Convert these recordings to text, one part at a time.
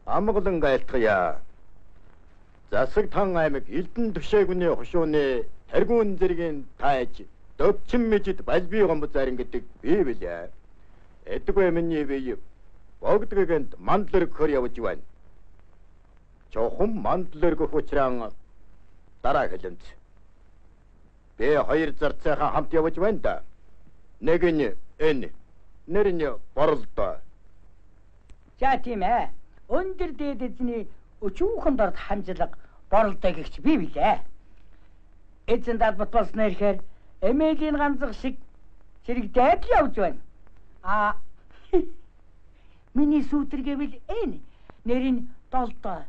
Амгалан айлтгая. Засагтхан аймаг Элдэн төвшөөгний хошууны Таргуун зэргийн тайж Дөвчин мижид Балби гомбо зарин гэдэг бий билээ. Эдгүй миний бие богд гэгэнд мандлэр хөр явж байна. Чухам мандлэр гөх учраан дараа хэлэмц. Би хоёр зарцайхан хамт явж байна да. Нэг нь энэ, нэр нь Боролдоо. За тийм ээ. Өндөр дээд эзний өчүүхэн дорд хамжлага Боролдоо гэгч би билээ. Эзэн даалбат болсноо ирэхээр эмээлийн ганцах шиг зэрэгдээд л явж байна. А миний сүүдэр гэвэл энэ нэр нь Долдоо.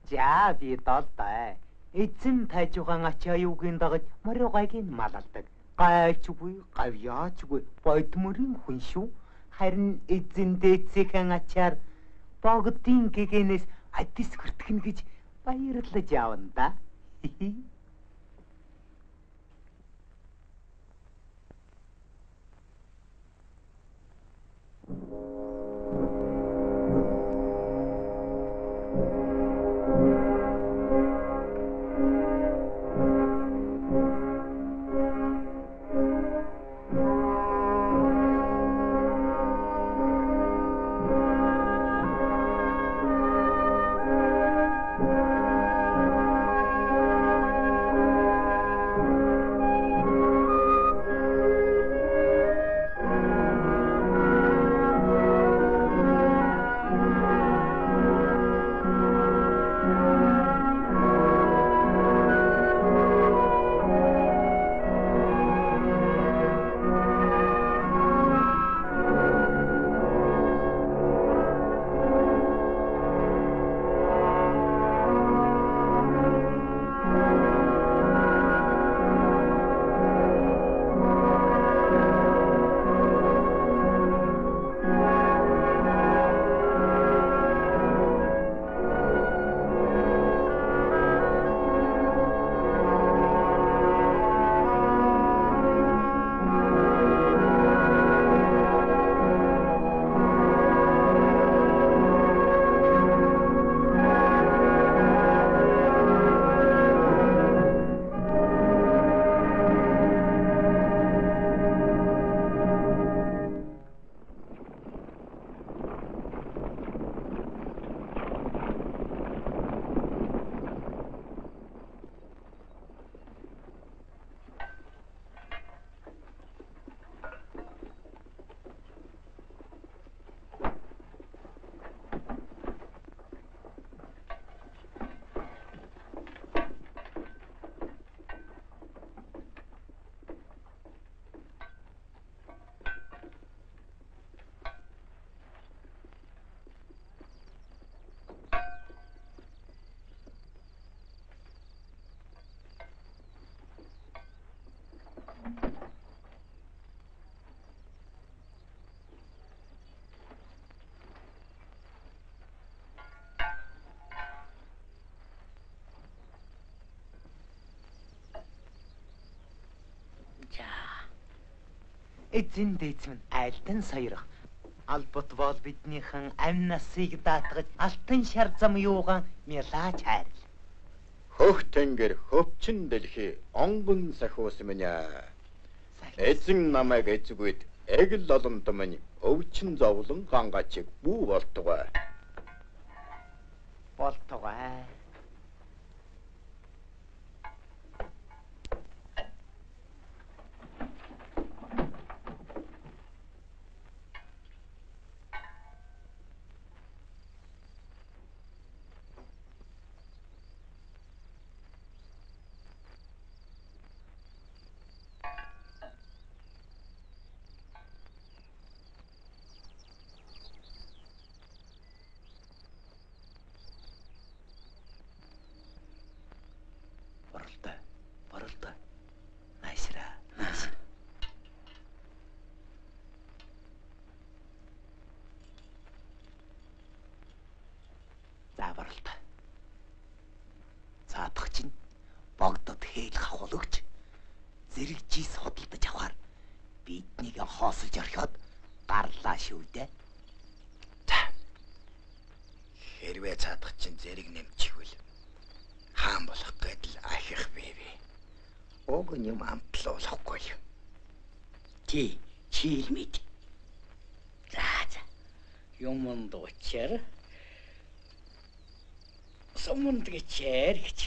За би Долдоо. Эзэн тажуухан ачаа юугийн дагаж мориогойг нь малалдаг. Гайчгүй, гавьяачгүй, бодмөрийн хүн шүү. Харин эзэн дээдсийнхэн ачаар богдын гэгээнээс адис хүртгэнэ гэж баярлаж явна да. Эзэн дээдс минь айлтан саярах. Албат бол биднийхэн амь насыг даатгаж алтан шар зам юугаан мялаач хайрл. Хөх тэнгэр хөвчин дэлхий онгон сахиус минь аа. Эзэн намайг эзгүйд эгэл олонт минь өвчин зовлон гангачиг бүү болтугай. Болтугай. Хэрвээ цаадах чинь зэрэг нэмчихвэл хаан болох гэдэл ахих бэвэ. Уг нь юм амтлуулахгүй. Тий, чи л мэд. За за. Юмонд учир суманд гэчээр гэж.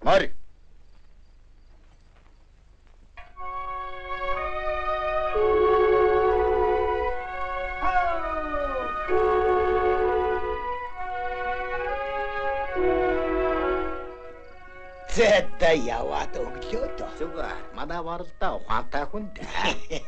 Морь. Зэдэ яваад өглөө дөө. Зүгээр. Манай баралдаа ухаантай хүн дээ.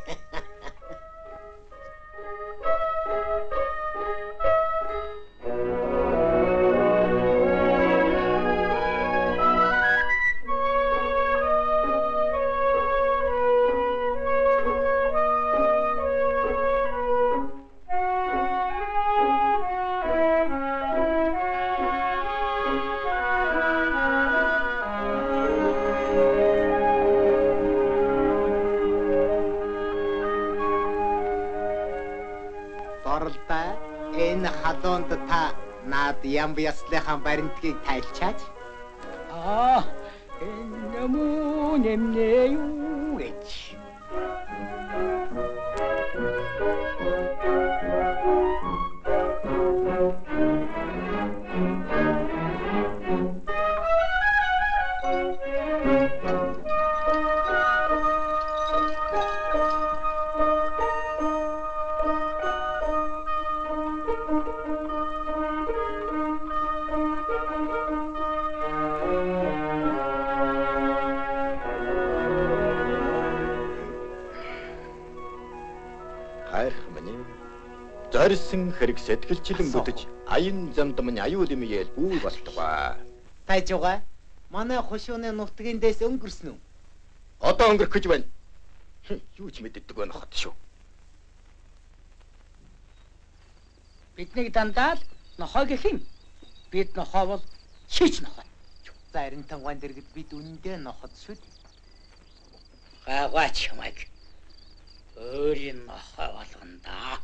Энэ халуунд та наад ям яслынхаа баримтгийг тайлчаач. Аа, энэ мүү нэмнэ юу гэж. Зорьсон хэрэг сэтгэлчлэн бүтэж аян замд минь аюул юм яэл бүү болтугай. Тайжуга, манай хушууны нутгийн дэс өнгөрсөн үү? Одоо өнгөрөх гэж байна. Юу ч мэддэг байх хот шүү. Биднийг дандаа л нохой гэх юм. Бид нохой бол шийч нохой. Зарим тангуан дэргэд бид үнэндээ ноход шүү дээ. Гайгаач чамайг. Өөрийн нохой болгоно да.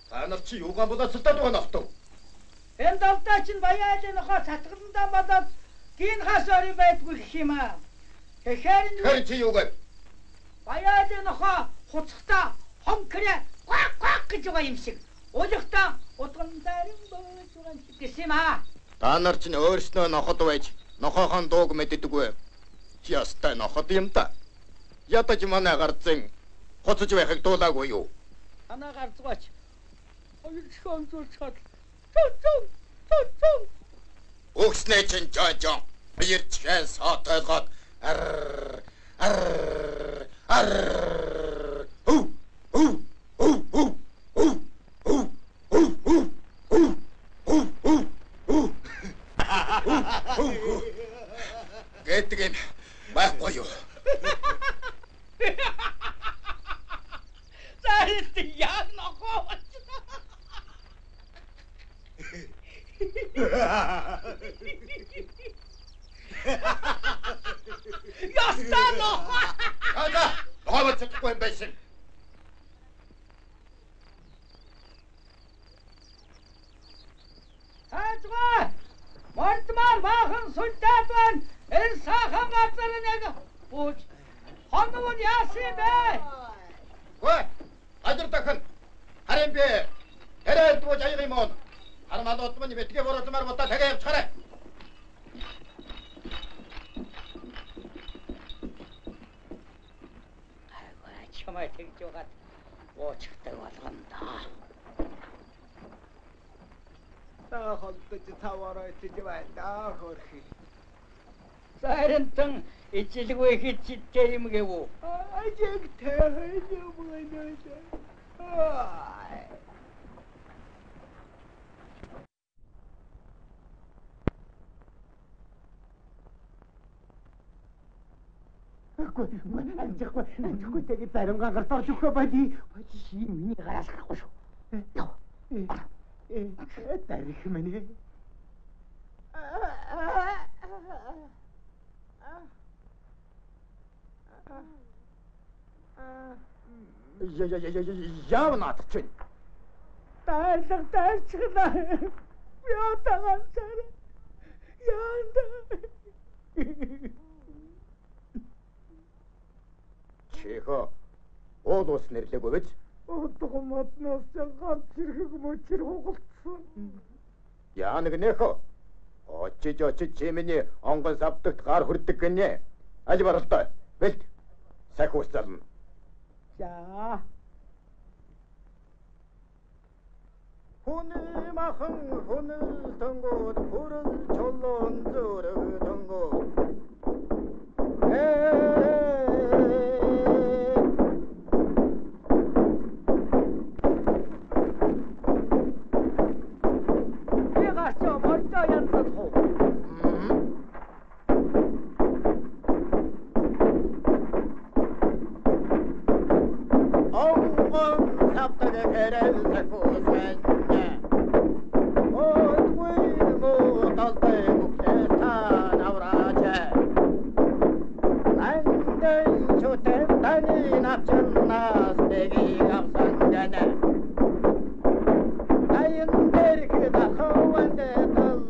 Та нар чи юугаан болоод цалдаад байгаа нохтов? Энэ далдаа чинь баяалын нохоо цатгаландаа болоод гин хас орой байдгүй гэх юм аа. Тэгэхээр нь чи юу гэв? Баяалын нохоо хуцахтаа хонкрэ гвак гвак гэж байгаа юм шиг. Улихтаа утган зарим бөөж байгаа юм шиг гэсэн юм аа. Та нар чинь өөрснөө ноход байж нохоохон дууг мэддэггүй. Ястай ноход юм та. Ядаж манай гарцын хуцаж байхыг дуулаагүй юу? Танаа гарцгаач. Хоёр чихэн зурчхад. Чон чон чон чон. Өгснээ чинь жон жон. Хоёр чихэн сотойлгоод ар ар ар хүү хүү хүү хүү хүү хүү хүү хүү хүү хүү хүү хүү хүү гэдэг юм байхгүй юу? Зарим яг нохоо болчихсон. Ястаа нохоо. За нохоо болчихгүй юм байсан. Таажгаа. Мордмаар баахан сүлдээд байна. Энэ сайхан газар нэг бууж хоног нь яасан юм бэ? Ой, газар дахин харин би тэрээр бууж аяг юм уу? Хармал отмон бэтгэ боролмар бодоо тэгээ явчихарай. Айгаа чамай тэгж яваад уучтай болгоно да. Та холдож таваараа ичиж байна да хөрхи. Заринтан ижилгүй хичтэй юм гэв үү? Ажиг тэхэж юм байна. Үгүй амжихгүй амжихгүй тэгээд баримгаан гарт орж өгөхөө боли. Чи миний гараас гарахгүй шүү. Яв. Дарих минь. Яав наадах чинь. Дайлах дайчглаа. Би одоо ганцаараа. Яанда. Чихо. Уул ус нэрлээгүй биз? Удах модноос ганц зэрэг мөчөр хугалцсан. Яа нэг нөхөө. Очиж очиж чи миний онгон савдагт гар хүрдэг гинэ. Аль баралдаа. Бэлт. Сахи ус зална. За. Хүний махан хүнэл төнгүүд хүрэл чулуун зүрэг төнгүүд. Би гарч мордоо янзлах уу? Онгон савдаг хэрэл сахиус мэнэ. Одгүй муу талтай бүхлээ та навраач. Андэн чүтэн таны навчнаас нэгийг авсан гэнэ. Таян дэрх дахаванд тал.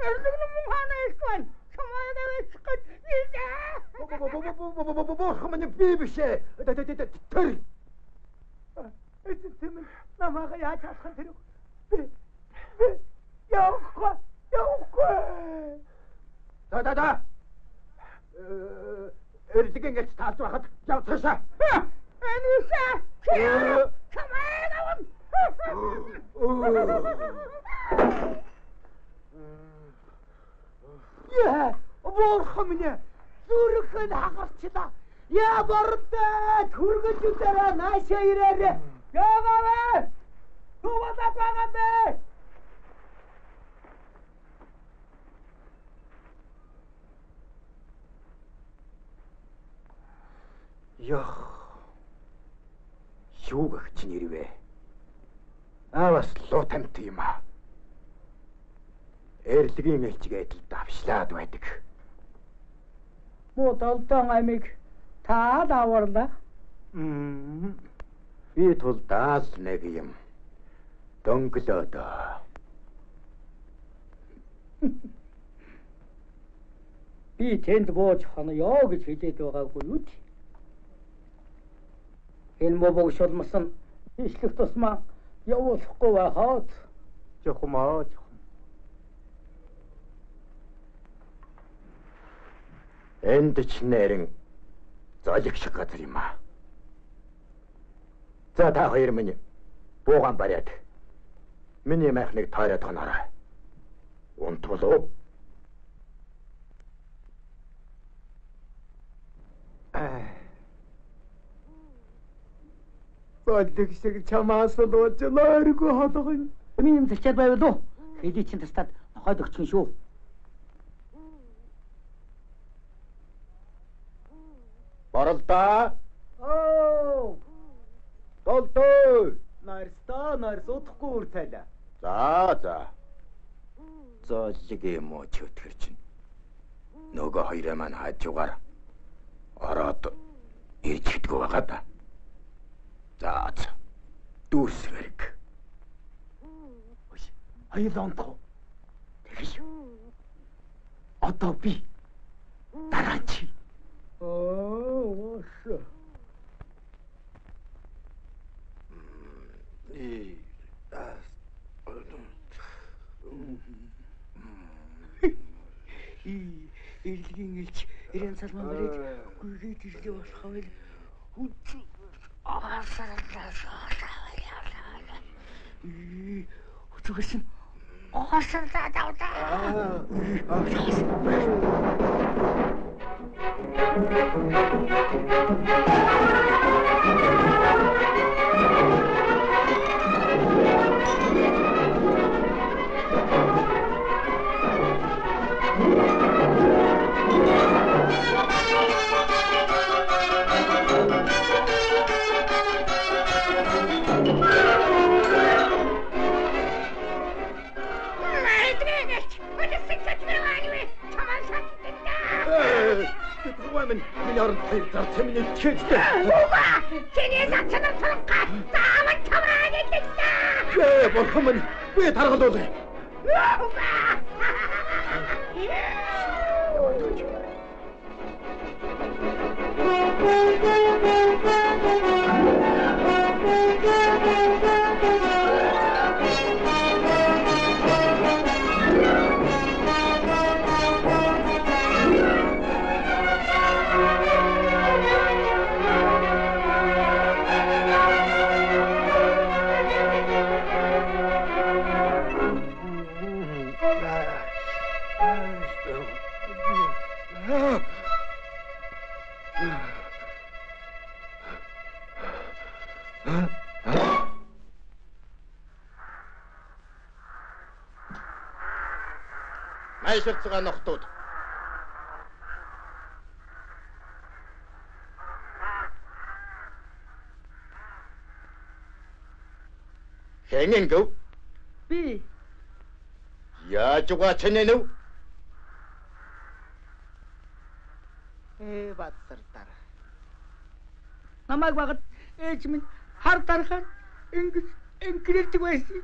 Эрлэг мөн хана ихвэн. Чамайг авчих гэж. Бурхан минь би биш ээ. Тэр. Эцэм минь намайг яаж чадах юм тэр? Би явахгүй явахгүй. За за за. Эрлэг ингэж таалж байхад явцгаашаа. Энэ үсэ. Чамайг авна. Яа, бурхан минь зүрх нь хагарчлаа. Яа бордоо түргэж үдээрээ наашаа ирээрээ. Яваа. Юу болоод байгаа бэ? Ёх. Юу гэх чинь ирвэ? Аавас луу тамт юм аа. Эрлэгийн элчиг адил давшлаад байдаг. Муу долдон аймыг та л аварлаа. Би тул даал нэг юм. Дөнгөлөө доо. Би тэнд бууж хоноё гэж хэлээд байгаагүй юу? Энэ муу богшулмсан ишлэх тусмаа явуулахгүй байхад чухмаа чухам. Энд ч нэрэн золиг шиг газар юм аа. За та хоёр минь буугаан бариад миний майхныг тойроод хоноорой. Унтвал уу? Золиг шиг чамаас л уучлааргүй холгон. Миний юм зачаад байвал уу? Хэдий чинь тастаад нохойд өгчихөн шүү. Боролдоо. Оо. Толтой. Нарстаа нарс удахгүй үр тайлаа. За за. Золиг юм уу чөтгөр чинь. Нөгөө хоёроо маань хажуугаар ороод ирж хитгүү байгаа да. За за. Дүүрс хэрэг. Хоёул онтох. Тэгш. Одоо би дараа чи. Оо. Эрлэгийн элч Ирэн салман барид гүйгээд ирлээ болох байл. Хүчгээс нь оосолдоо давдаа. минь миний оронд хоёр зарц минь итгэжтэй. Үгүй! Чиний зацнаар турангаа заавал чамраа гэдэг. Ээ, бурхан минь би таргалуулъя. Майширцгаа нохтууд. Хэн ингэв? Би. Яаж угаа чинэнв? Ээ, бацар дараа. Намайг багад ээж минь хар дарахаар ингэж ингэрэлдэг байсан.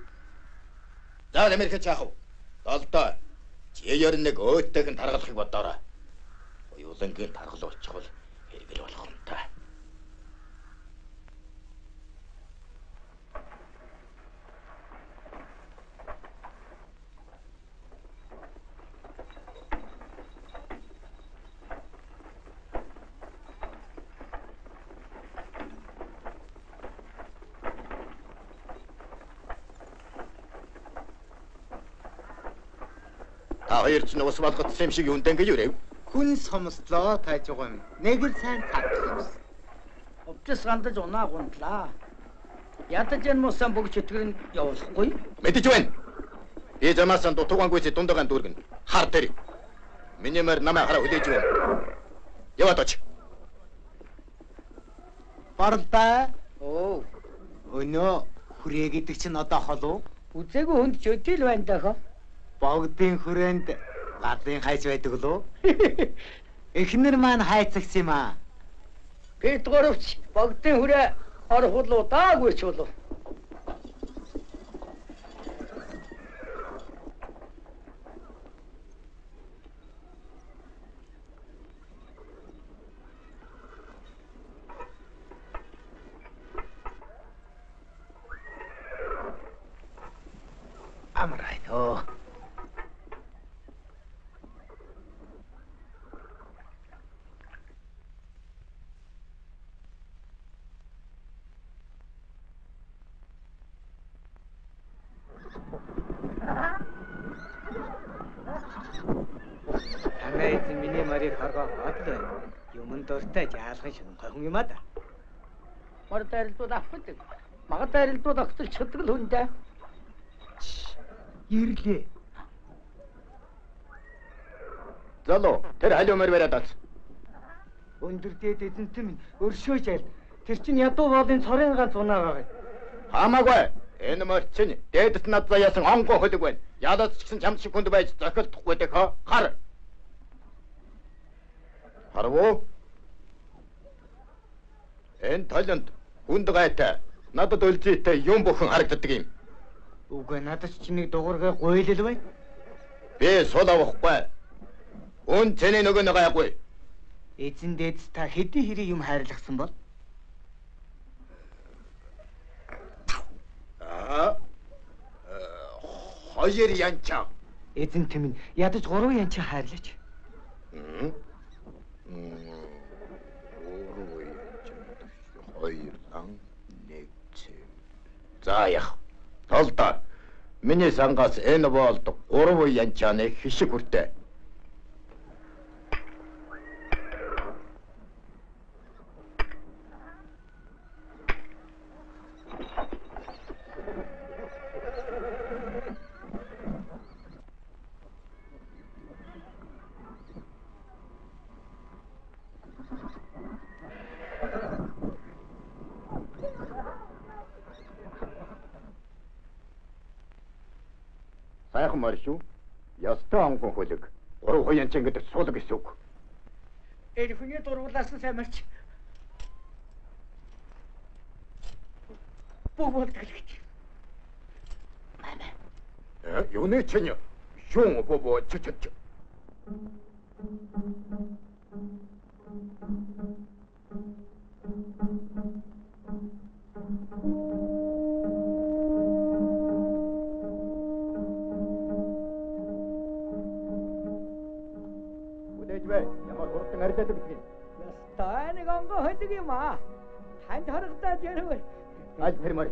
За, Америк чаах вэ? Долдоо. Чи ер нэг өөтэйг нь таргалахыг бодоорой. Оюулангийн таргал болчихвол хэрэгэл болох юм та. Та хоёр ч ус болгоцсон юм шиг юундэн гэж үрэв. Хүн сомслоо тааж байгаа юм. Нэг л сайн татах юмс. Увдис гандаж унаа гундлаа. Ядаж энэ мусан бүгд чөтгөр нь явуулахгүй. Мэдэж байна. Би замаасан дутуугаангүйц дундагаан дүүргэн. Хар тэр. Миний мөр намайг хараа хүлээж байна. Яваад оч. Баралдаа. Оо. Өнөө хүрээ гэдэг чинь одоо холуу. Үзээгүй хүнд чөтөл байна даа. Богдын хүрээнд гадын хайц байдаг лөө. Эхнэр маань хайцагсан юм аа. Бид гуравч богдын хүрээ орох болов даагүй ч болов. Амар өө. Танай эзэн миний морийг хоргоо хол байна. Юмн дуртай жаалхан шунхай хүн юм аа да. Мор дайралтууд авах. Магад дайралтууд огтол чаддаг л хүн дээ. Ирлээ. Залуу, тэр халиу морь бариад ац. Өндөр дээд эзэнтэй минь өршөөж айл. Тэр чинь ядуу боолын цорын ганц унаа байгаа. Хамаагүй. Энэ морь чинь дээдэс над заяасан онгон хөлөг байна. Ялаад ч гэсэн чам шиг хүнд байж зохилдохгүй дөхөө. Хар. Харав уу? Энэ талент хүнд гайтай надад өлзийтэй юм бүхэн харагддаг юм. Үгүй надад ч нэг дугуургаа гуйлал бай. Би сул авахгүй. Үн цэний нөгөө нэг гайгүй. Эзэн дээдс та хэдий хэрэг юм хайрлахсан бол? Аа. Хоёр янчаа. Эзэн тэмэн ядаж 3 янчаа хайрлаач. 3 янчаа. 2 лан 1 цэ. За яах. Толдоо. Миний сангаас энэ боолд 3 янчааны хишиг хүртээ. Сайхан морь шүү. Ёстой онгон хөлөг. 3 янчан гэдэг суулаг гэсэн үг. Энэ хүний дургуулаас нь самарч бүх болдог л гэж. Мама. Юуны чинь шүүн бобо ч ч ч. Үлээж бай. Ямар хурдан арилаад битгий. Ястай нэг онгоо хөлөг юм аа. Танд харагдаад ярив. Аль тэр морь.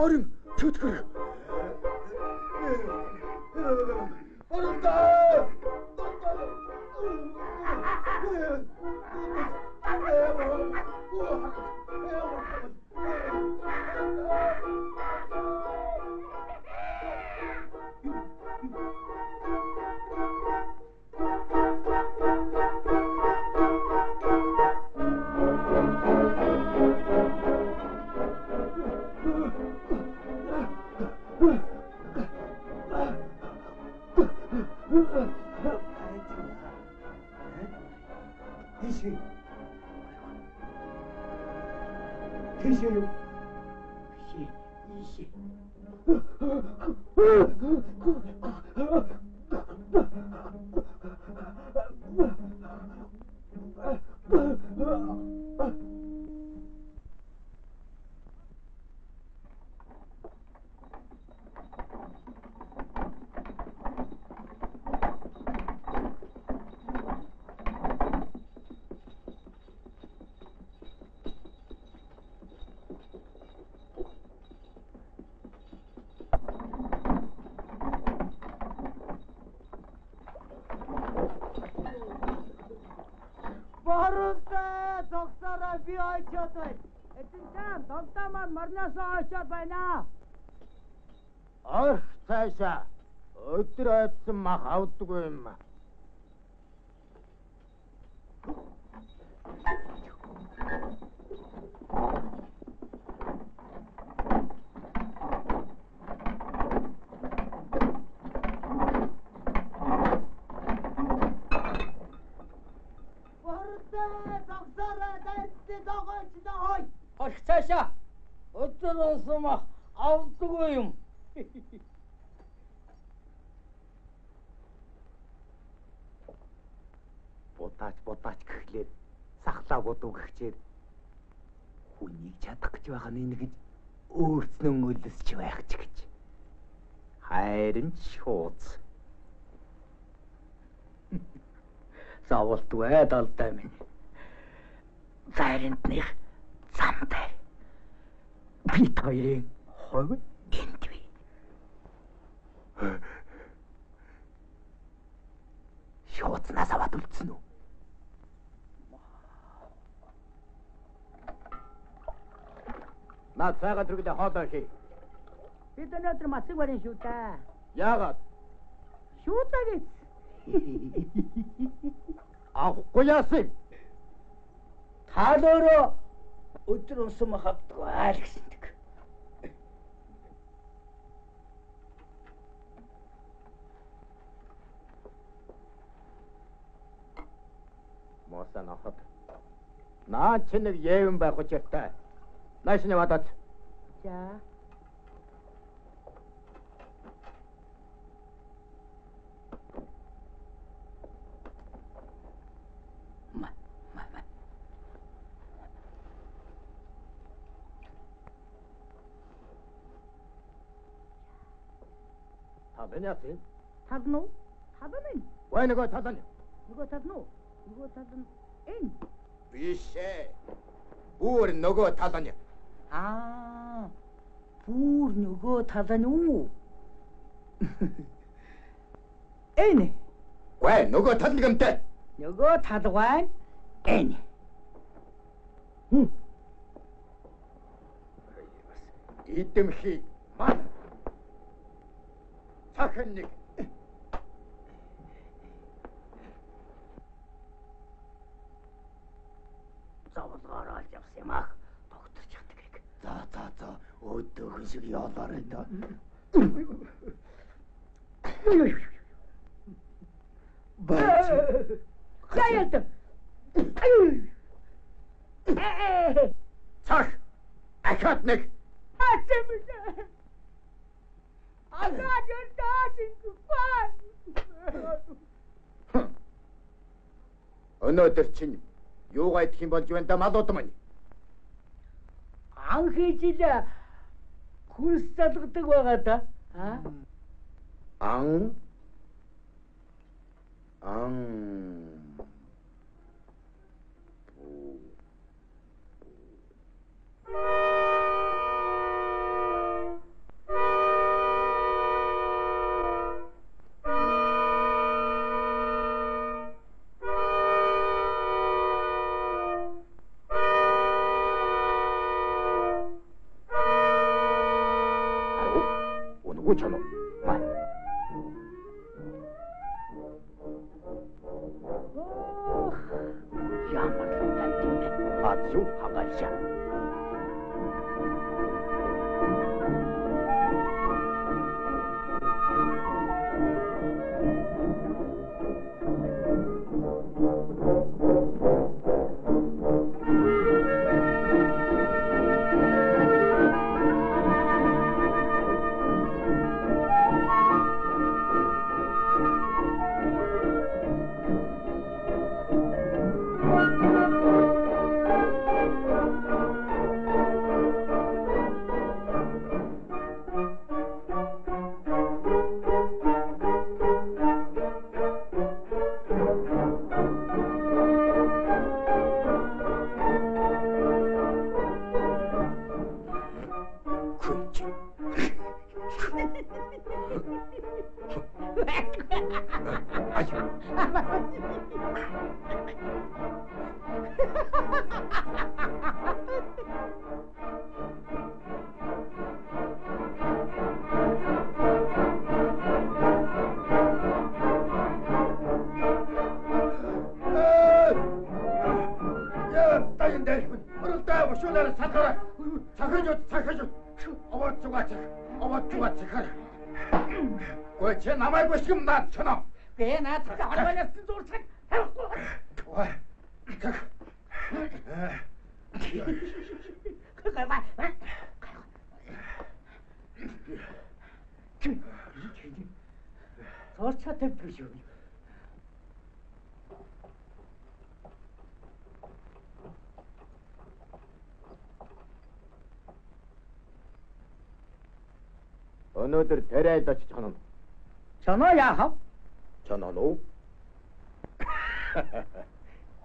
Морин чөтгөр. Оролдоо! Тийшээ. Тийшээ юу? Ийшээ. Ийшээ. Боролтой зогсоорой, би ойчоод байна. Эзэн чам, толдоо маань морноос ойчоод байна. Орх цаашаа. Өдөр ойдсон мах авдаггүй юм. Орх цаашаа. Өдөр ойдсон мах авдаггүй юм. Будаач будаач гэхлээр сахлаа будуу гэхчээр хүнийг чадах гэж байгаа нь энэ гэж өөрснөө өлсч байх ч гэж. Харин шууц. Зовлтгүй долдой минь. Зайрантных зам дээр. Бид хоёрын хувь энд бий. Шууцнаас аваад үлдсэн үү? Наад сайгаа төргөлөө хоолоо хий. Бид өнөөдөр мацаг барин шүү дээ. Яагаад? Шүү дээ гэж. Авахгүй яасан? Та л өөрөө өдөр усам хавдаг айл гэсэндэг. Мосан охот. Наа чи нэг 예은 байх учиртай. Нааш нь вадат. За. Ма ма ма. Тал нь яасан? Тал нь уу? Тал нь. Ой нөгөө тал нь. Нөгөө тал нь уу? Нөгөө тал нь энэ. Биш ээ. Бүр нөгөө тал нь. Аа. Бүр нөгөө тал нь үү? Энэ. Гүй нөгөө тал нь гэмтэй. Нөгөө талгай нь энэ. Идэмхий ман. Цахин нэг. Зовлогоор олж явсан юм ах. Тогторч чаддаг хэрэг. За за за өөдөөхөн шиг яалаарай да. Баач. Яа яа. Цах. Ахад нэг. Өнөөдөр чинь юугаа идэх юм болж байна да малууд маань? Анх ижил хөрс залгадаг байгаа да. Аа? Ан ан Үнэгүй чоноо. Ямар л удаан юм бэ? Аз шүү хангаалшаа. Зурчаа тавьдаг шүү. Өнөөдөр тэрээд очиж хонно. Чоноо яах вэ? Чоноо нь уу?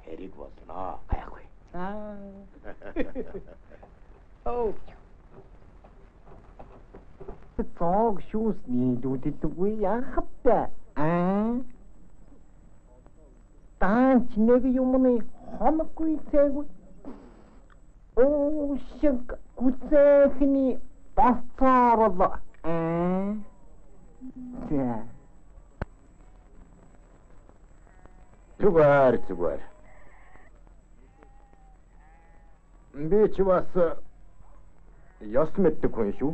Хэрэг болно. Гайхгүй. Аа. Оо. Цог шүүс нийлүүлэлгүй яах вэ? Аа. Таан ч нэг юмны хоноггүй цайгүй. Уушиг гүзээхний боцоорол. За. Зүгээр зүгээр. Би чи бас ёс мэддэг хүн шүү.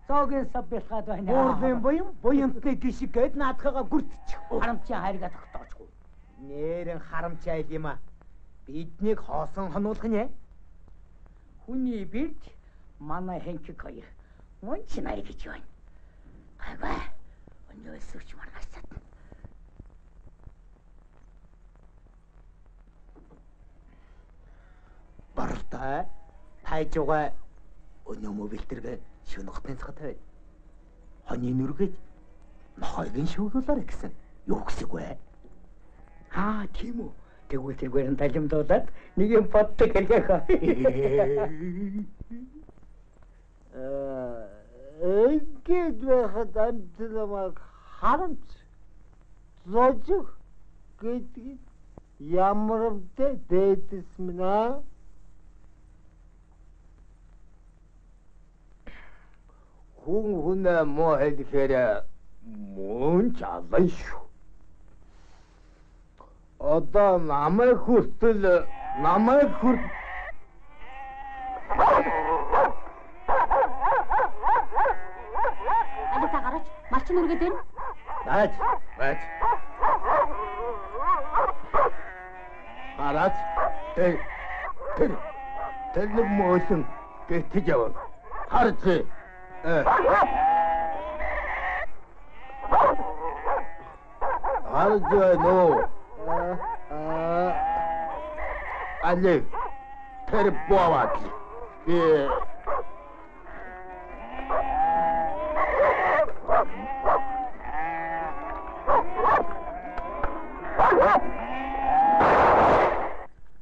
Зоогийн сав бэлгаад байна. Бурлын буян буянтны гişиг гээд наадхаага гүртчих. Харамчийн хайргаа тогтоочгүй. Нээрэн харамч айл юм а. Биднийг хоосон хонуулах нь. Хүний бирд манай хэнкэг хоёр мөн ч нар гэж байна. Гайгүй. Өнөөс өч маргааш чадна. Боролтой тайжуга өнөө мөбилтэргээ шөнө хотын цахат бай. Хоны нүргэж нохойг нь шүүгүүлээр гэсэн. Юу гэсэн вэ? Аа, тийм үү. Тэгвэл тэргээр нь талимдуулаад нэг юм боддог хэрэгэх. Ингээд байхад амьтнамаг харамч зожиг гэдгийг ямар вдэ дээдэс минь аа. Хүн хүнээ муу хэлэхээр мөн ч алан шүү. Одоо намайг хүртэл намайг хүр Алита гараач, малчин үргээд байна. Байж, байж. Гараач. Тэр тэр тэр нэг мөөлөн гэтэж явна. Харж. Харж байна уу? Али тэр боваад. Би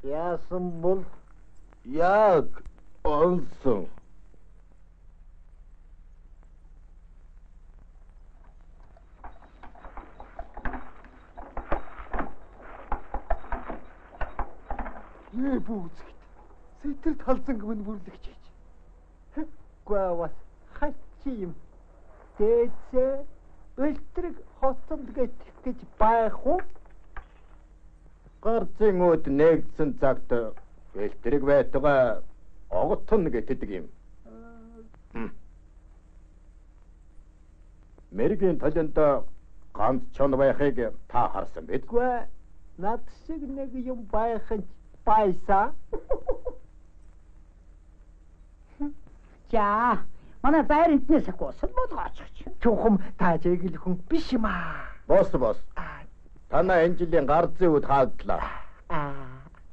Яасан бол яг онсон. Ээ бүүзгт. Сэтэр талзанг минь бүрлэгч хийж. Гүа бас хачи юм. Дээдсээ өлтрэг хотонд гэх гэж байх уу? Гарцын үүд нэгдсэн цагт бэлтрэг байтугай огтон гэтдэг юм. Мэргийн толонд ганц чон байхыг та харсан биз? Гүа над шиг нэг юм байх нь байсаа. За, манай байр энтнээс сахиусан болгооч. Чухам та жигэл хүн биш юм аа. Бос бос. Танаа энэ жилийн гарцын үд хаадлаа.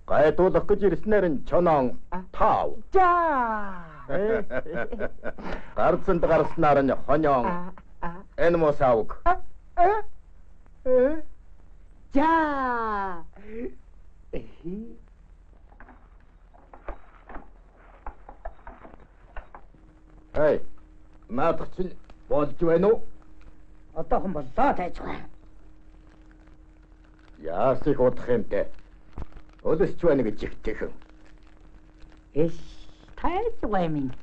Гайдуулах гэж ирснээр нь чоноон тав. За. Гарцанд гарснаар нь хоньоон энэ мосавг. За. Эй, наадах чинь болж байна уу? Одоохон боллоо тайзгаа. Яасыг удах юм те. Өлөсч байна гэж ихтэйхэн. Эш, тайзгаа минь.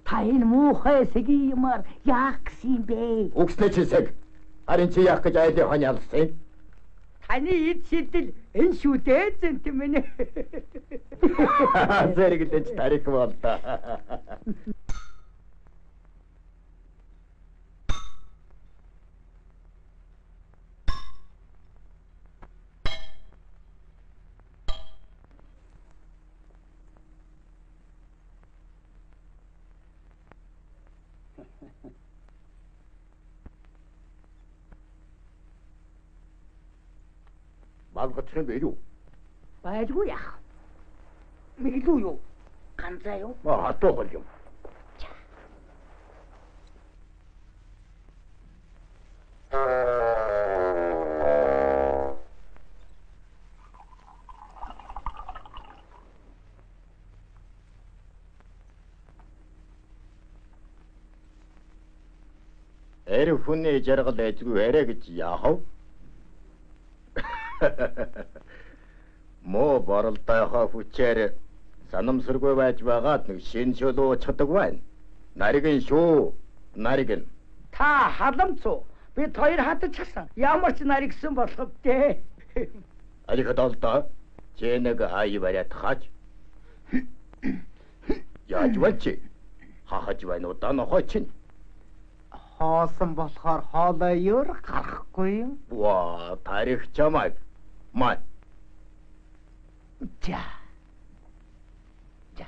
Та энэ муухай сэгийн юмар яах гэсэн юм бэ? Үгснээ чи сэг. Харин чи яах гэж айлын хонь ялсан юм? Таны эд шидэл энэ шүү дээ зэнт минь. Зэрэглэж тарих болдоо. Малгачих юм бэ юу? Байлгүй яах. Мэглүү юу? Ганцаа юу? Хатуу юм. Эр хүний жаргал эзгүй арай гэж яах вэ? Муу боролдойхоо хүчээр санамсаргүй байж байгаад нэг шин шөлөө уучдаг байна. Наригэн шүү. Наригэн. Та халамцуу. Бид хоёр хатчихсан. Ямар ч наригсан болох вэ? Алих долдоо. Чи нэг ай бариад хаач. Яаж вэ чи? Хахаж байна уу да нохой чинь? Хоосон болохоор хоолой юр гарахгүй юм. Ваа, тарих чамайг. Май. За. За.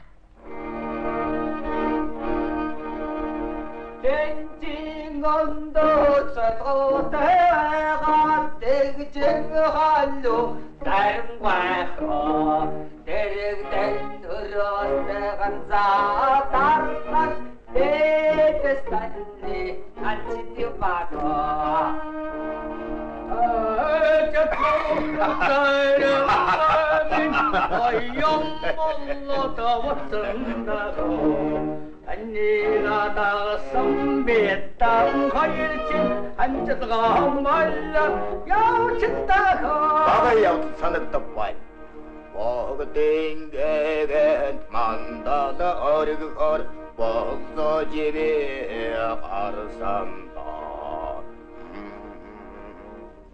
Тэнцэн ондоо цогтойгаа тэгжин халуу дарангайхоо дэрэгдэн өрөөстэй ганцаа тархат дэдэстанни анчитиваго Бага явдал санагдав бай. Богдингэгэнд мандала оргихор болзо живээ гарсан да.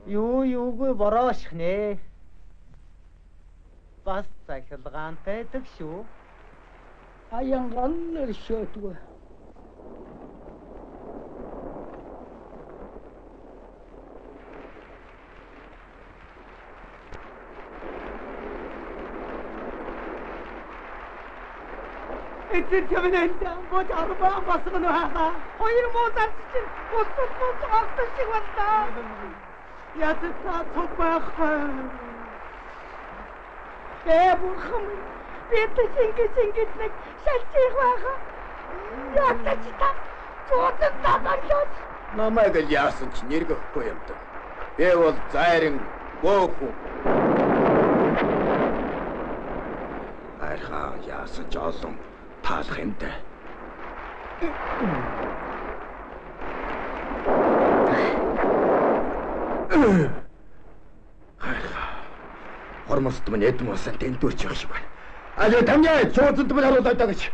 Юу юугүй бороошх нэ. Бас захилгаантай дэг шүү. Аянган өршөөдгөө. Эцэг чамнэнтэ бод арба басган хаа. Хоёр муу зарц чинь бусад бус олдсон шиг боллоо. Ятта цог байх. Ээ бурхан минь бид шингэж шингэж нэг шалчих байха. Ятта чи та зуутан татарлооч. Намайг л яасан ч нэргэхгүй юм даа. Би бол зайран бөөхүн. Архаа яасан ч олон таалах юм даа. Хормост минь эдэн усан дэндүрч явах шиг байна. Аль таны чууданд минь харуулаад гэж.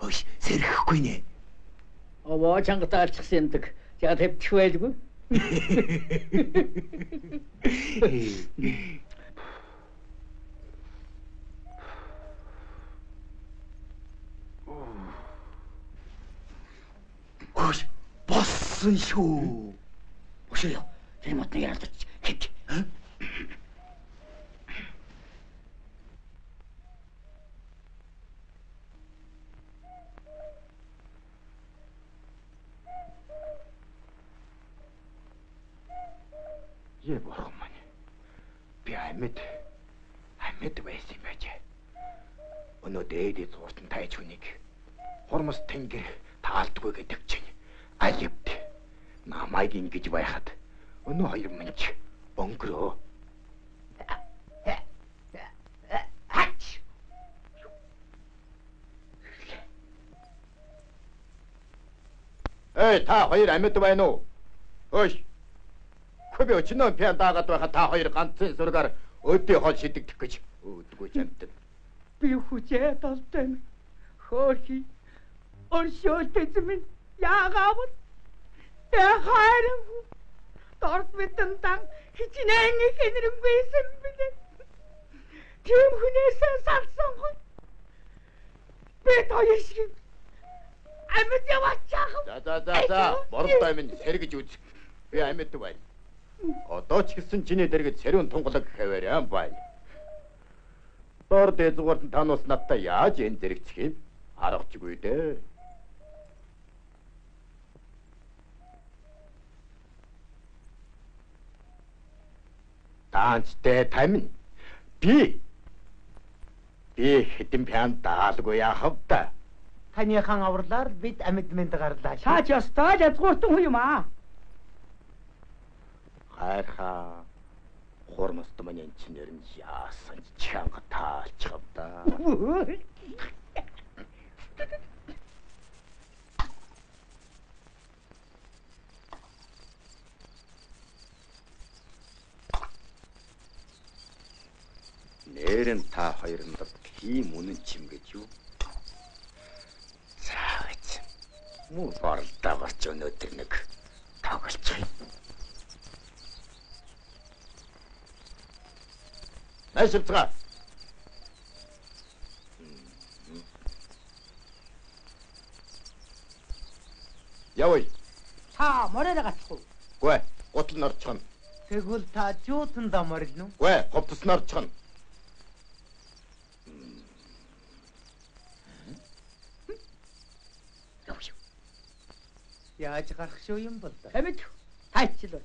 Өөш, сэрхэхгүй нэ. Овоо чангатаа алчихсан юмдаг. За тавьчих байлгүй. Хөөш, болсон шүү. Өшөө юу? Тэр модны яралдаж хэд. Е бурхан маань. Би амьд байсан юм байж. Өнөө дээдээ зууртан тайж хүнийг хормос тэнгэр таалдгүй гэдэг чинь аль эвд. Намайг ингэж байхад өнөө хоёр минь ч өнгөрөө. Хач. Эй та хоёр амьд байна уу? Хөөш. Би өчнөө пиан даагаад байхад та хоёр ганцын сургаар өдөө хол шидэгдэх гэж өөдгөө чамтан. Би хүчээ толтой минь. Хөөхи. Өршөөлт минь яагаавал. Тэ хайран. Дорд мэдэн дан хичнээн хэнэрэмгүйсэн билээ. Тийм хүнээсээ салсан хүн. Би хоёр шиг амьд яваачих. За за за за боролдой минь сэргэж үз. Би амьд байна. Одоо ч гэсэн чиний дэргэд сэрүүн тунгалаг хаваарай байна. Дор дэзгуурт танус надтай яаж энэ зэрэгцэх юм? Аргачгүй дээ. Таанчтай тамин. Би хэдэн пян даалгүй яхав та. Таныхан авралаар бид амьд мэнд гарлаа. Та ч ёстой л язгууртан хүн юм аа. Хайрхаа. Хурмаст маань энэ чинь нэр нь яасан ч чанга таалчих да. Нэрэн та хоёр нар тийм үнэн чим гэж юу? Заавч. Муу боролдоо гарч өнөөдөр нэг тоглолцох юм. Найшилцгаа. Явъя. Та мороор гацх уу? Гүй, гутал нь орчихно. Тэгвэл та жуутандаа морилно уу? Гүй, хувцас нь орчихно. Яаж гарах шүү юм бол да? Амьд. Тайчлаа.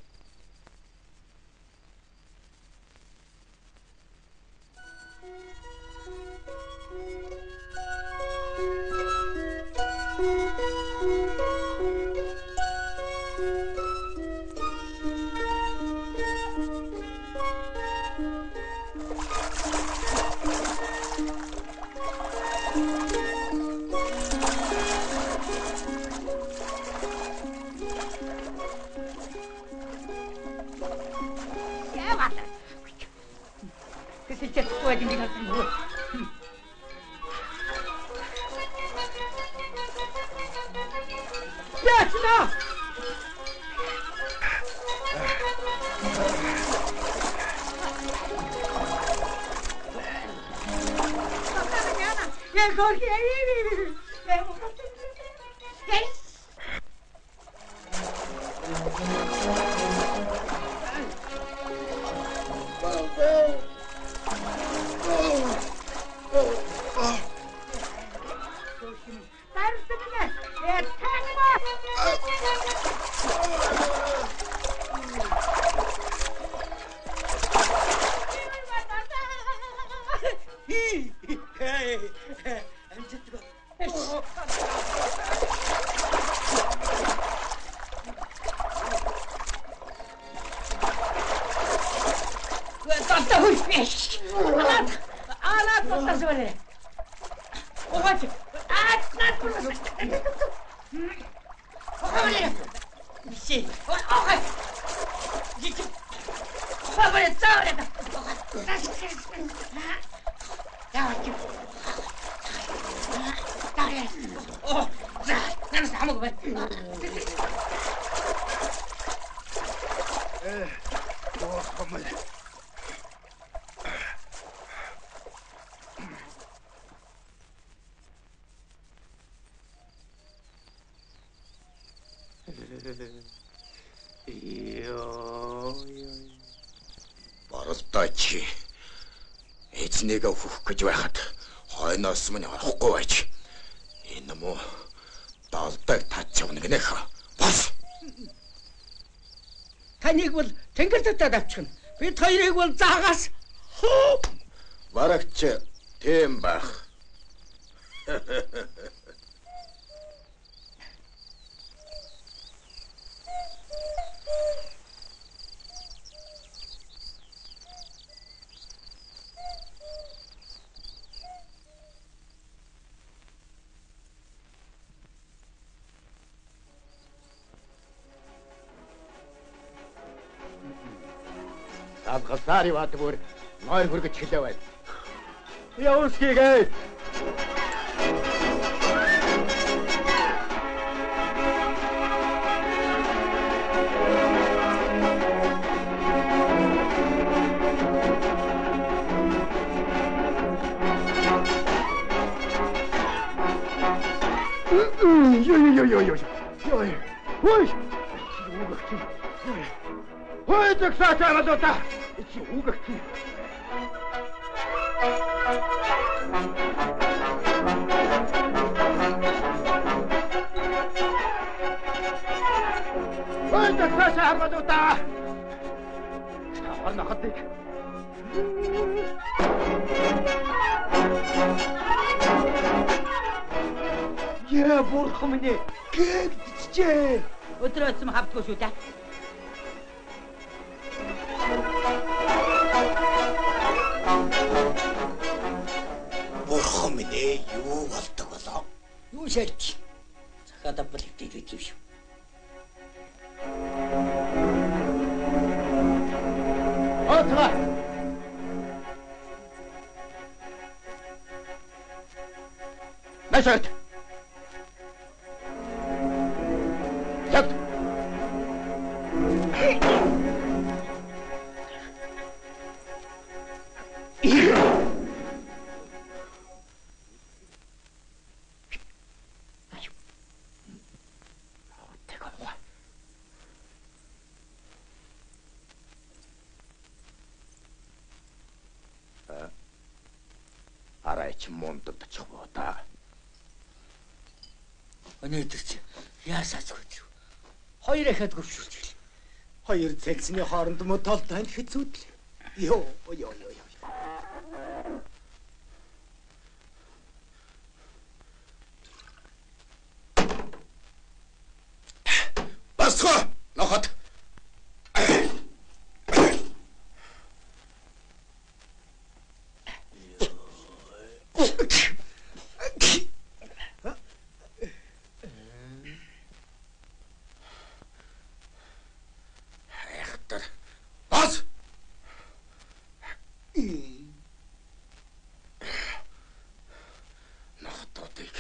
Боролдоо чи эзнийгээ хөх гэж байхад хойноос минь орохгүй байж энэ муу долдог татчих гэнэх. Бос. Таныг бол тэнгэр татаад авчихна. Бид хоёрыг бол заагаас барагч тийм байх. Галсари бат бүр нойр хүргэж хэлээ байна. Явуулсгийгээ. Йо. Ой. Үгэх чи. Ой, зогсооч аваад та. Чи үгэх чи. Ой, зогсооч аваад та. Тавар нахадыг. Яа бурхан минь ээ. Гэгдчихээ. Өдөр өцөм хавдгүй шүү дээ. Бурхан минь ээ, юу болдог болоо? Юу шалж? Захаад авбал хэвтэж байт юм шүү. Оцгаа. Машат. Яг. Арайч мундад очих боо та. Өнөөдөр чи яасаач хөдлөв. Хоёр ахад гөвшүүлж ил. Хоёр цэлсний хооронд мө толтойн хэцүүдл. Йоо ёо ёо ёо. Басхо нохот. Хайхтар. Бас. Нохотуудыг.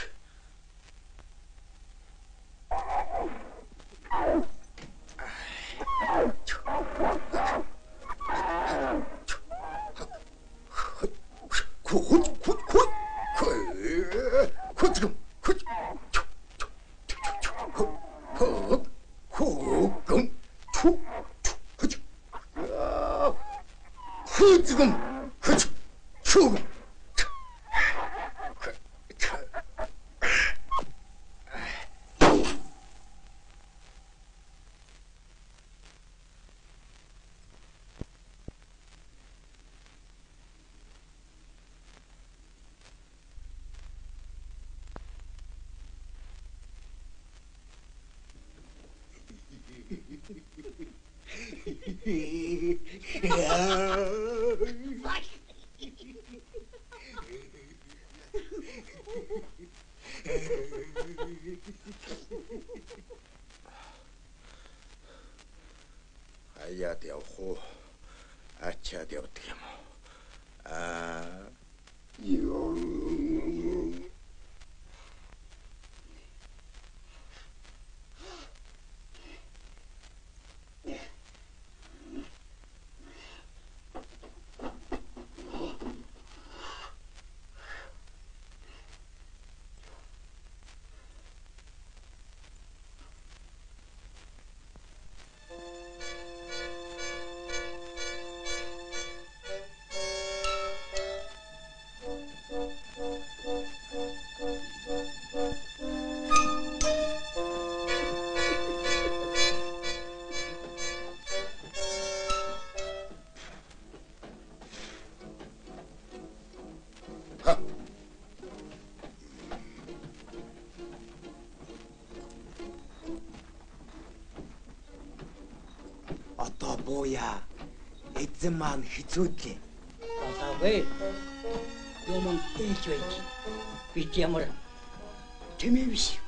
Хаяад явах уу? Ачаад явдаг юм уу? Аа. Одоо бууя. Эзэн маань хэцүүдлээ. Болоогүй. Юм ээлж байг. Бид ямар тэмээ биш.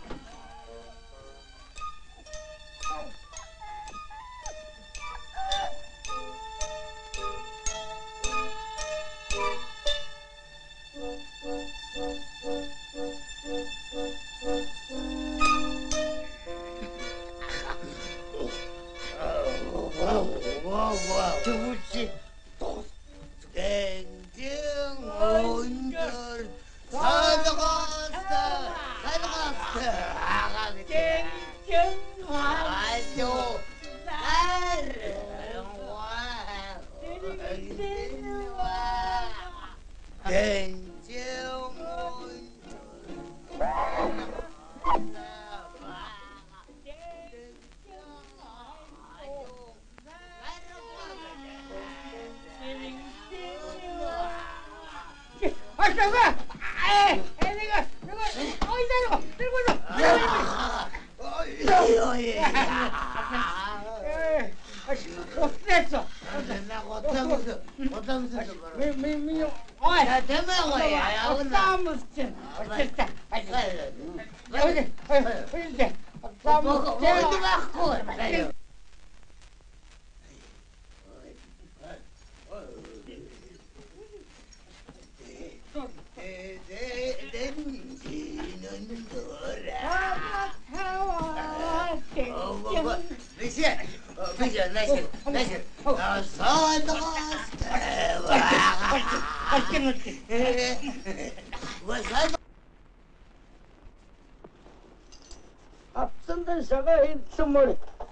Авцандан сага хилцэн мөр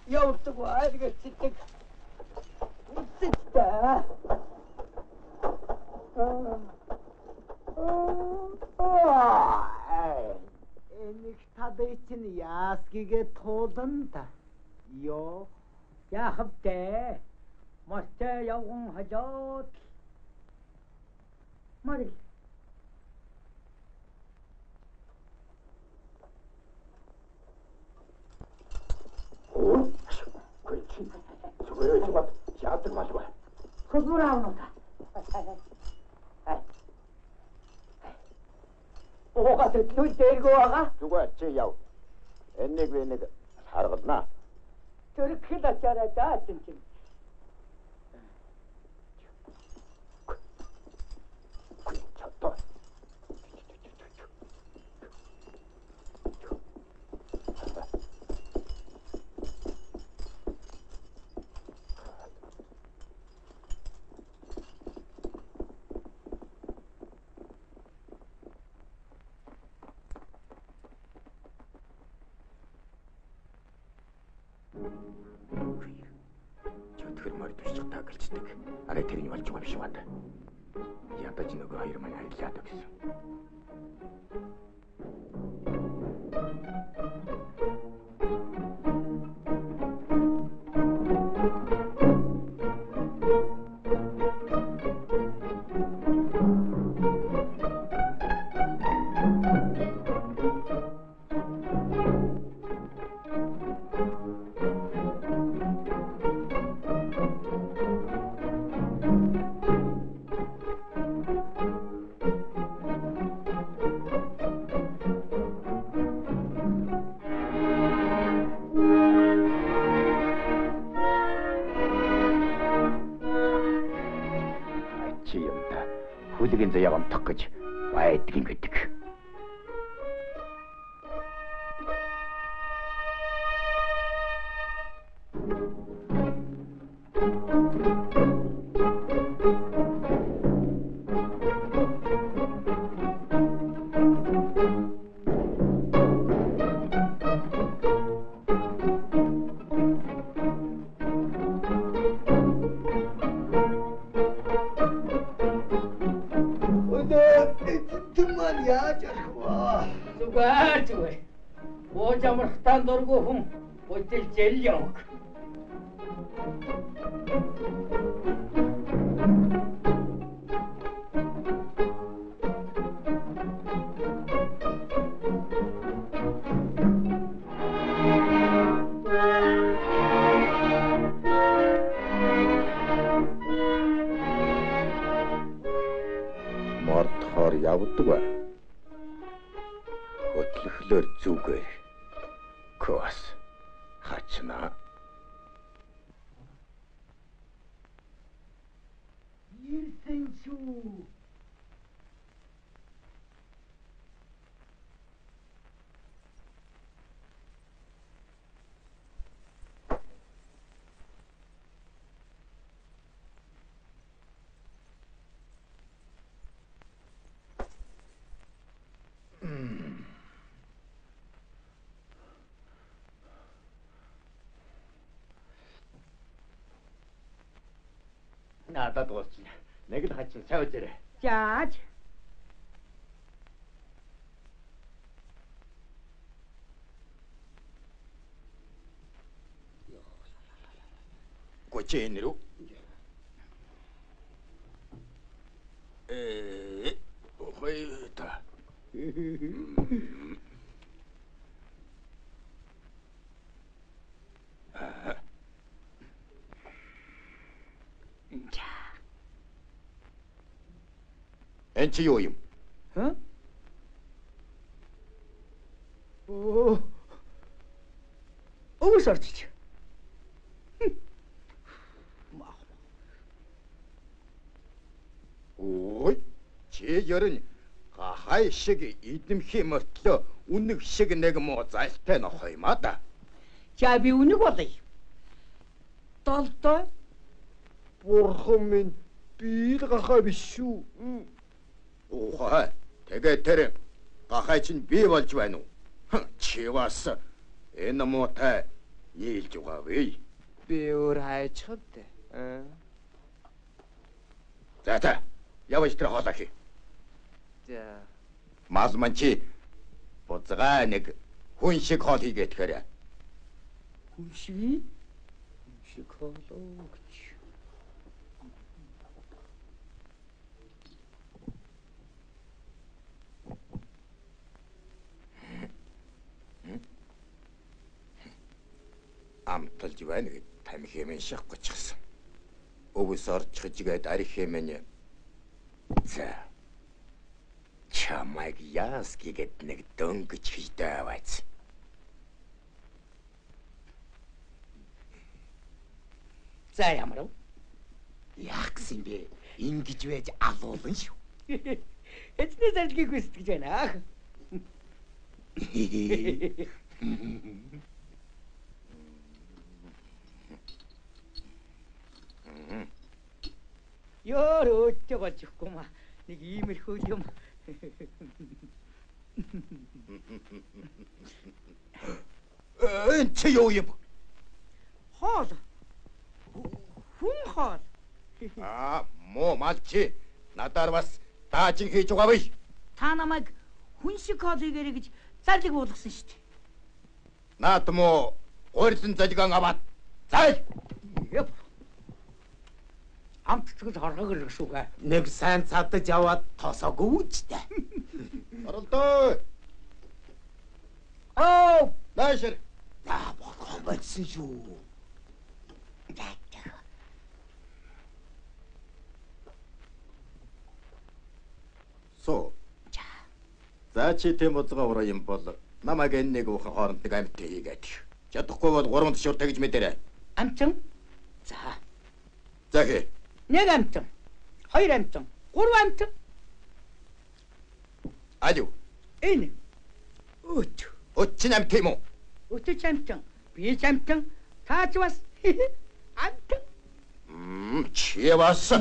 явдаг айлгацдаг. Үсэт. Энийг тадыг чинь яасгигээ туулна та. Йоо. Яах вэ? Мортой явган хожоод морил. Зүгээр яадаг малгүй. Хөдөлмөр аавна та. Уугаа төтлөө дээргөө байгаа. Зүгээр чи яв. Энийг би нэг харгалнаа. Төрөхөл ачаарай да чинь чинь. Зүгээр. Ууж амрахтаа дургүй хүн бүдэл явах. Мордохоор явдаг ба. Хөтлөхлөөр зүгээр. Кос хачна. Ирсэн шүү. Надад дуусчихна. Нэг л хачин сайн үзээрэй. Зааж. Гүчээ энэ рүү. Охой та. Эн чи юу юм? Хэ? Оо. Өвс орчих. Ой, чи ерэн гахай шиг идэмхий мөртлөө үнэг шиг нэг муу зайлтай нохой юм а да. За би үнэг болъё. Долдой. Бурхан минь би л гахай биш шүү. Ухай. Тэгээ тэр гахай чинь би болж байна уу? Чи бас энэ муутай нийлж байгаа вэ? Би өөр хайчих дээ. За за. Явж тэр хоолоо хий. За. Мал ман чи бузгаа нэг хүн шиг хоол хийгээтгэрэ. Хүн шиг? Хүн шиг хоолоо гэж. Амталж байна гэд тамхи хэмээн шахчихсан. Өвс орчих гээд арх хэмээн. За. Чамайг яас гэгээд нэг дөнгөж хийдэ аваач. За ямар вэ? Яах гэсэн бэ? Ингэж байж алуулан шүү. Эзний зарлигийг хүсдэг байна. Ёр өөдтэй болж өгөхгүй маа. Нэг иймэрхүү юм. Эн чи юу юм? Хоол. Хүн хоол. Аа, муу малчи. Надаар бас даажин хийж байгаа вэ? Та намайг хүн шиг хоол хийгэрэй гэж зарлиг буулгасан шүү дээ. Наад муу гурилан залган аваад зайл. Яп. Амтцгэл хоргог ирэх шүүгээ. Нэг сайн цадаж аваад тосоогүй үстэй. Оролдоо. Оо, наашир. За болгон болсон шүү. Соо. За чи тэм бузгаа ураа юм бол намайг энэ нэг уухан хооронд нэг амьт хийгээд. Чадахгүй бол гурван тшуур тэгж мэдэрэй. Амчин. За. За хээ. Нэг амтан, хоёр амтан, гурван амтан. Алив. Энэ. Өт. Өт чинь амт юм уу? Өтөч амтан, би ч амтан, та ч бас амтан. Чи бас.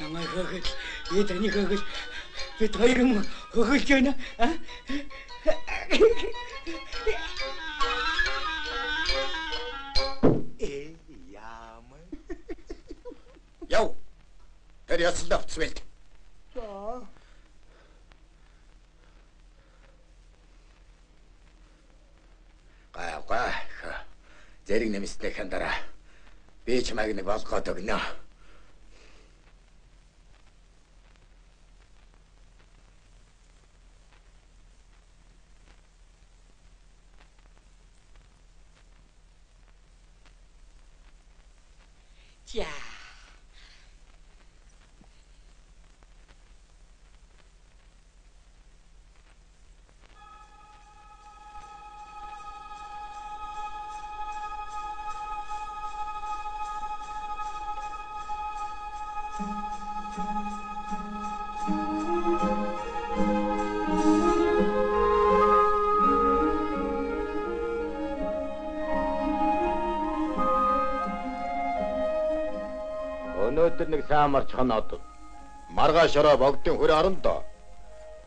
Намайг хөөгөл, би таны хөөгөл, бид хоёр юм хөөгөлж байна. Э яама. Яв. Тэр ясал авцвэлт. За. Гай гай. Зэрэг нэмснийхэн дараа би чамайг нэг болгоод өгнө. За. Өнөөдөр нэг сайн марч ханаад маргааш ороо богдын хөр орно доо.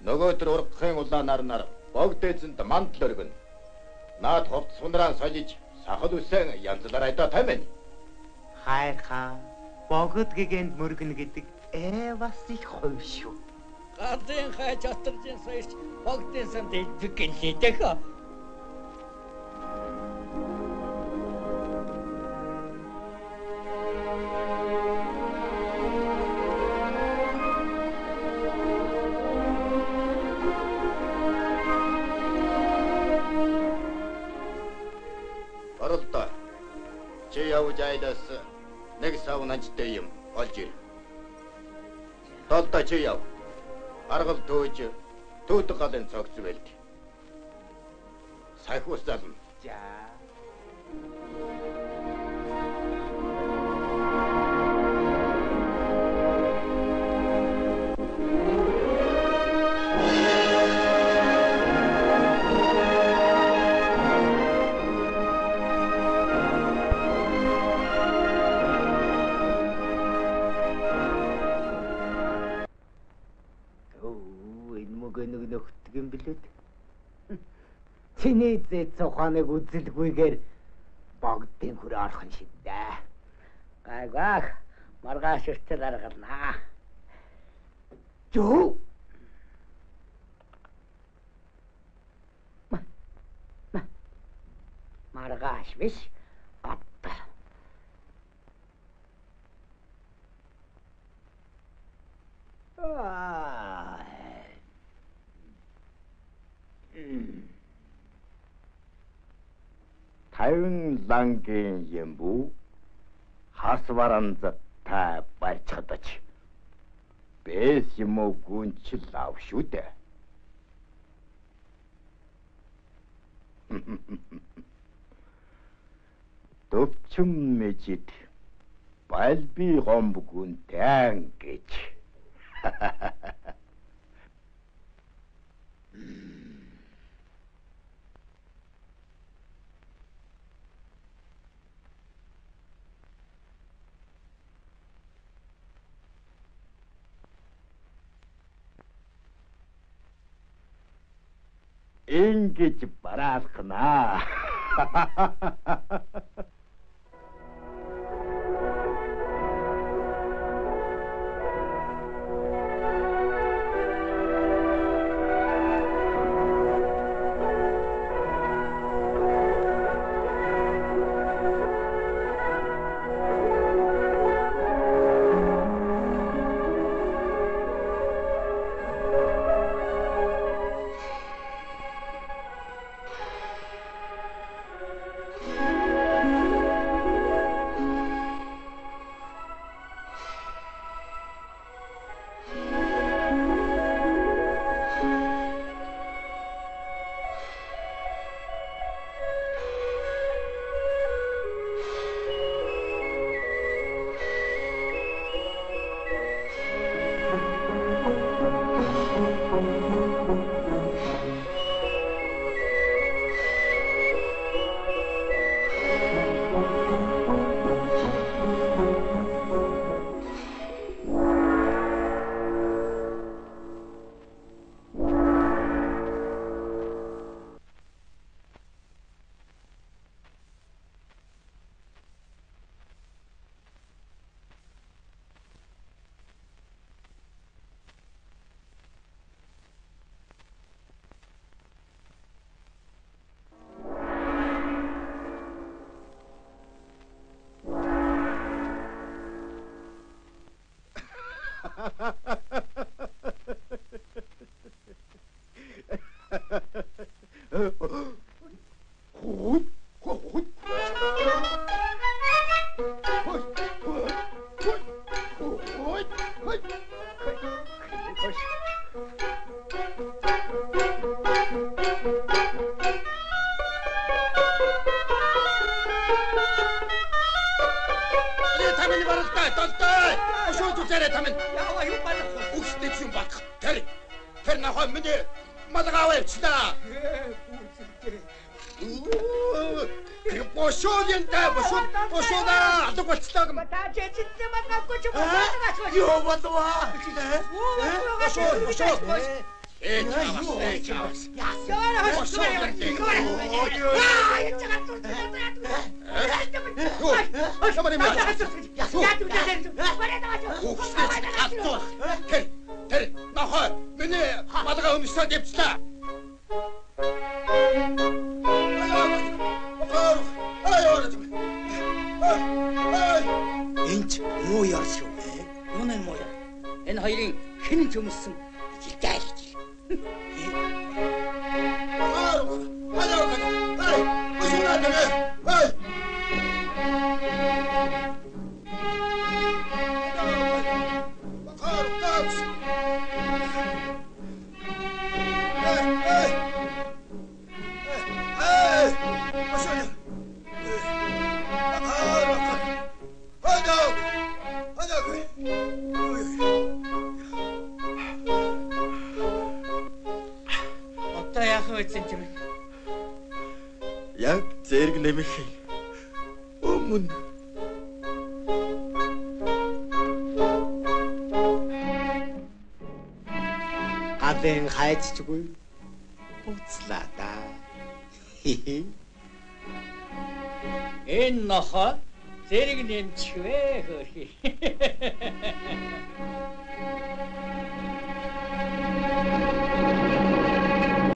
Нөгөө төр ургахын улаан нарнаар богд эзэнд мандал өргөнө. Наад хувцас хунраа солиж сахал үсэн янзлаар айдаа таймэн. Хайрхан богд гэгэнд мөргөнө гэдэг бас их хувь шүү. Гадын хайж отгожин соёрч богдын санд идэх гэлээ дэх. явж айлаас нэг сав нанжтай юм олж ир. Долдоо чи яв. Аргал төөж төөдөг галын цогц байлд. Сахиус зална. За. Юм билүүд. Чиний зээ цуханыг үзэлгүйгээр богдын хөр орхон шиг дээ. Гайгаах маргааш хүртэл аргалнаа. Жөө. Маргааш биш. Гатта. Аа. 50 лангийн ямбу хас варанзтай барьцгадач бэс юм уу гүнчил ав шүү дээ. Төвчм мэжид балби гомб гүнтэн гэж. Ингэж бараалхнаа. Энд муу яр шүү. Юунаа муу яр? Энэ хоёрын хэн ч өмссөн жилтэй л гэж. Яг зэрэг нэмэх өмнө Галын хайцчгүй буцлаа да. Энэ нохоо зэрэг нэмчихвэ хөөрхий.